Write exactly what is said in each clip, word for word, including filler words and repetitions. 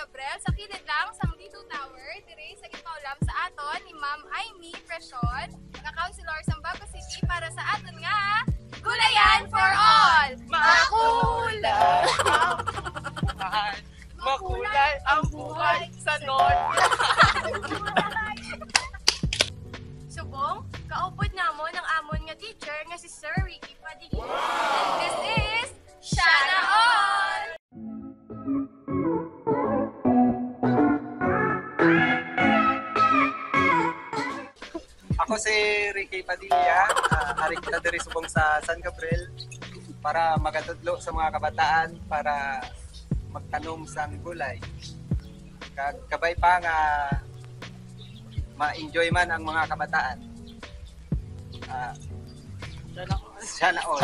Brel, sa kilid lang sang D two Tower, diri sa ginpaulam sa aton ni Ma'am Aimee Precion, nga counselor sa Bago City, para sa aton nga Gulayan for All! Makulay ang buhay! Makulay ang buhay sa North! Subong, kaupod namon ang amon nga teacher nga si Sir Ricky Padilla. And this is Shana All! Ako si Ricky Padilla. Ah, ari kita diri subong sa San Gabriel para magatudlo sa mga kabataan para magtanom sang gulay. Kag kabay pa nga ma-enjoy man ang mga kabataan. Ah, sana all.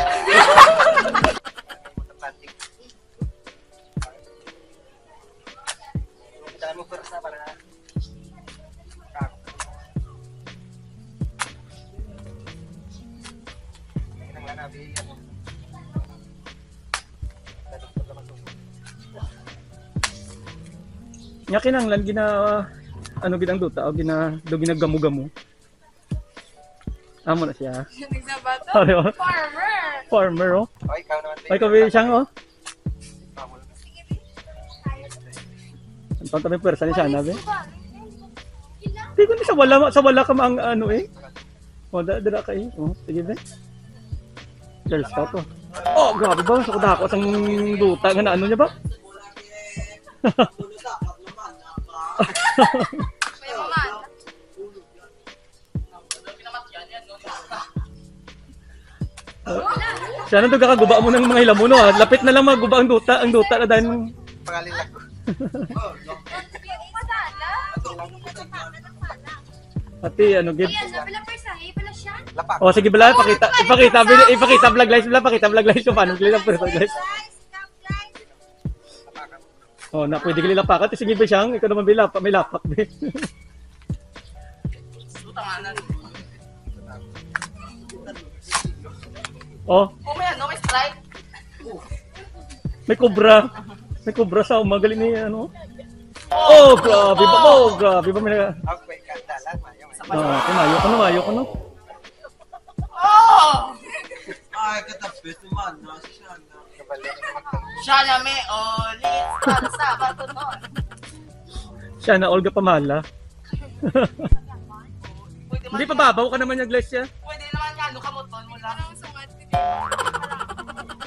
Kailangan mo pwersa para Nga kinahanglan gina ano gid ang duta o gina do ginagamo-gamo. Amo na siya. Nagsabato? Ano? Farmer! Farmer, oh. Okay, ikaw naman. Ay, kabi siyang, oh. Ang pagkami pwersa ni Shana, be. Di ko ni sa wala, sa wala ka ang ano eh. O, da, dira ka eh. O, sige, be. Girl Scout, oh. Oh, grabe ba? Sa kudako, sang duta nga na ano niya ba? May mga Siya na to kakaguba mo ng mga hilamon, no? Ah. Lapit na lang maguba ang duta, ang duta na dahil Pangalan lang ko. Pati ano gid. Ayan, sabi lang, pwersahi pala siya. Lapak. Oh, sige bala, pakita, ipakita, bil- ipakita vlog live bala, pakita vlog live so paano vlog live, vlog live. Oh, na pwede gali lapakan. Sige, be, siyang, ikaw naman, be, lapa, may lapak, be. Oh, Kung may ano, may strike. may kubra. May kubra sa umagali ni ano. Oh, grabe ba? Oh, grabe ba? May na- Okay, kanta lang. Mayo, mayo. Ah, kumayo ko na, mayo ko na. Oh! Ay, katapit naman. Nasa siya na. Kabalik na magtang- Siya na may ulit para sa bato nun. Siya na Olga Pamala. Pwede Hindi man, pa babaw ka naman yung glass siya. Pwede naman nga, ano, kamoton mo lang.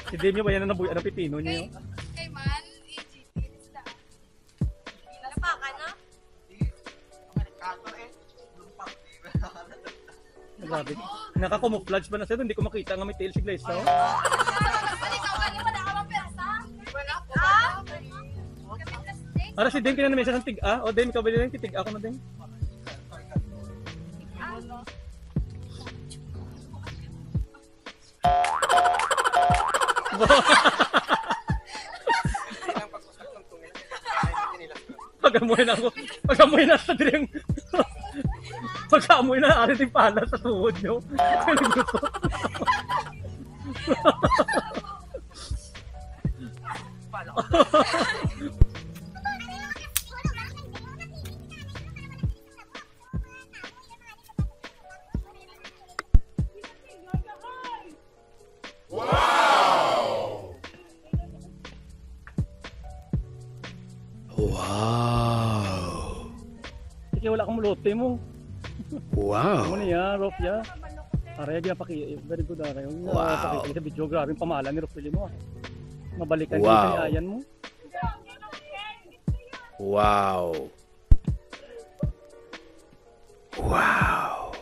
Si Demi, wala na nabuyan ang pipino niya. Kay man, A G T, isda. Lapakan na? Amerikano eh. Lumpak, di ba? Grabe. Naka-camouflage ba na siya? Hindi ko makita nga may tail si Glaze, oh. Balik ako, ano, wala ka bang pwersa? Wala po. Ah? Ara si Dame, kinanamisan ng tig-a. O, Dame, ikaw ba din? Tig-a ko na, Dame. Pag-amoy na ako. Pag-amoy na sa drink. Pag-amoy na, ari din pala sa tuhod nyo. Wow! Sige, wala akong muluti mo. Wow! Ano niya, Rof, ya? Aray, di paki, very good, aray. Wow! Pakita sa video, grabe yung pamala ni Rof, pili mo, ah. Mabalikan wow. Yung ayan mo. Wow! Wow!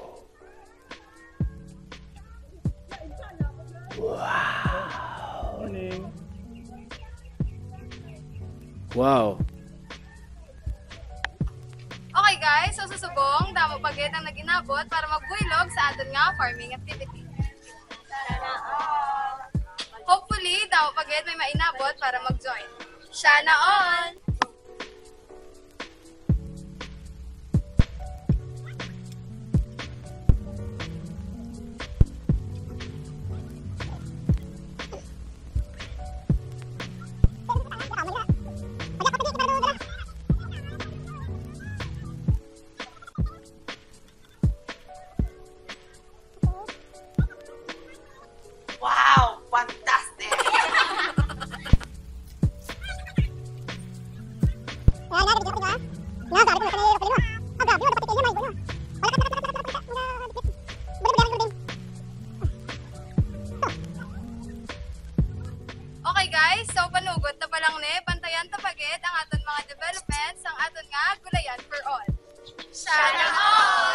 Wow! Morning. Wow! Okay guys, so susubong, damo pa gid ang nag-inabot para magbuylog sa aton nga farming activity. Hopefully, damo pa gid may mainabot para mag-join. Sana all! Gulayan for all. Sana all!